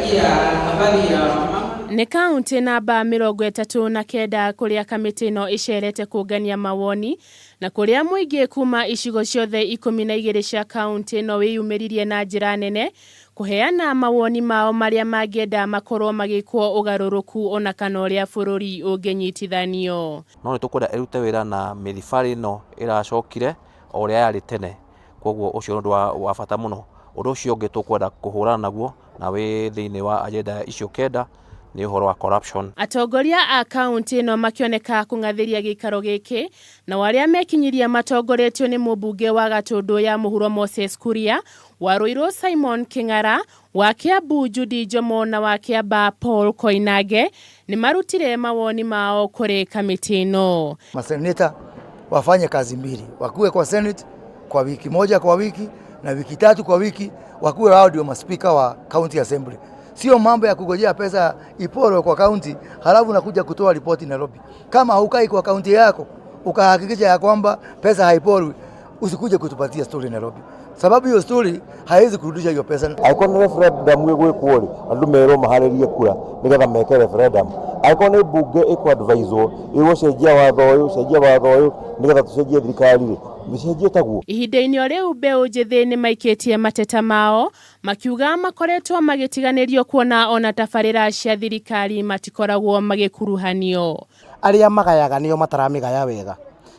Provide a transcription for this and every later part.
Tukiangalia habari ya wamama. Nĩ kauntĩ namba 39 kũrĩa kamĩtĩ ĩno ĩcerete kũngania mawoni na kũrĩa mũingĩ kuma icigo ciothe 12 cia kauntĩ ĩno wĩyumĩririe na njĩra nene kũheana mawoni mao marĩa mangĩenda makorwo magĩkwo ũgarũrũku ona kana ũrĩa bũrũri ũngĩnyitithanio. No nĩ tũkwenda ĩrute wĩra na mĩthibarĩ ĩno ĩracokire o ũrĩa yarĩ tene, koguo ũcio nĩ ũndũ wa bata mũno. Ũndũ ũcio ũngĩ tũkwenda kũhũrana naguo na wĩ thĩinĩ wa agenda icio kenda nĩ ũhoro wa corruption. Atongoria a kauntĩ ĩno makĩoneka kũng'athĩria gĩikaro gĩkĩ, nao arĩa mekinyirie matongoretio nĩ mũmbunge wa Gatũndũ ya Mũhuro Moses Kuria, wa Ruiru Simon Kĩng'ara, wa Kiambu Judy Njomo na wa Kiambaa Paul Koinange nĩ marutire mawoni mao kũrĩ kamĩtĩ ĩno. Maseneta wafanye kazi mbili, wakuwe kwa Senate kwa wiki moja kwa wiki na wiki tatu kwa wiki, wakuwe wao ndio maspika wa county assembly. Sio mambo ya kugojea pesa iporwe kwa county halafu nakuja kutoa ripoti Nairobi. Kama haukai kwa county yako ukahakikisha ya kwamba pesa haiporwi, usikuje kutupatia story Nairobi, sababu hiyo story haiwezi kurudisha hiyo pesa. Angĩkorwo nĩ referendum ĩgwĩkwo rĩ, andũ merwo maharĩrie kura nĩgetha meke referendum. Angĩkorwo nĩ mbunge ĩkũ-advise-wo ĩgũcenjia watho ũyũ, cenjia watho ũyũ nĩgetha tũcenjie thirikari rĩ, mĩcenjie taguo. Ihinda-inĩ o rĩu mbeũ njĩthĩ nĩ maikĩtie mateta mao makiuga makoretwo magĩtiganĩrio kuona ona tabarĩra cia thirikari matikoragwo magĩkuruhanio. Arĩa magayaga nĩo mataramĩgaya wega.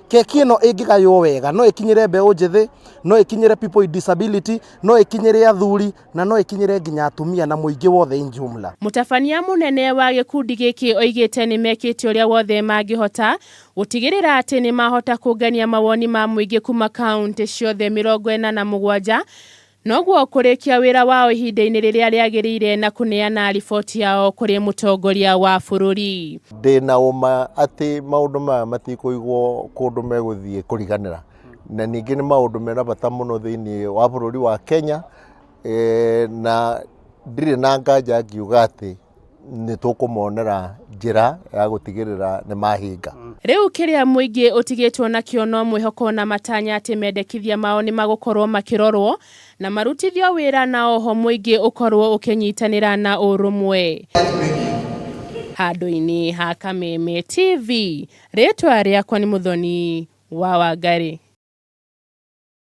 Keki ĩno ĩngĩgaywo wega no ĩkinyĩre mbeũ njĩthĩ, no ĩkinyĩre people with disability, no ĩkinyĩre athuri na no ĩkinyĩre nginya atumia na mũingĩ wothe in jumla. Mũtabania mũnene wa gĩkundi gĩkĩ oigĩte nĩ mekĩte ũrĩa wothe mangĩhota gũtigĩrĩra atĩ nĩ mahota kũngania mawoni ma mũingĩ kuma kauntĩ ciothe 47 noguo kũrĩkia wĩra wao ihinda-inĩ rĩrĩa rĩagĩrĩire na kũneana riboti yao kũrĩ mũtongoria wa bũrũri. Ndĩna ũma atĩ maũndũ maya matikũigwo kũndũ megũthiĩ kũriganĩra, na ningĩ nĩ maũndũ mena bata mũno thĩinĩ wa bũrũri wa Kenya, na ndirĩ na nganja ngiuga atĩ nĩ tũkũmonera njĩra ya gũtigĩrĩra nĩ mahinga. Rĩu kĩrĩa mũingĩ ũtigĩtwo nakĩo no mwĩhoko na matanya atĩ mendekithia mao nĩ magũkorwo makĩrorwo na marutithio wĩra na oho mũingĩ ũkorwo ũkĩnyitanĩra na ũrũmwe. Handũ-inĩ ha Kameme TV, rĩtwa rĩakwa nĩ Mũthoni wa Wangarĩ.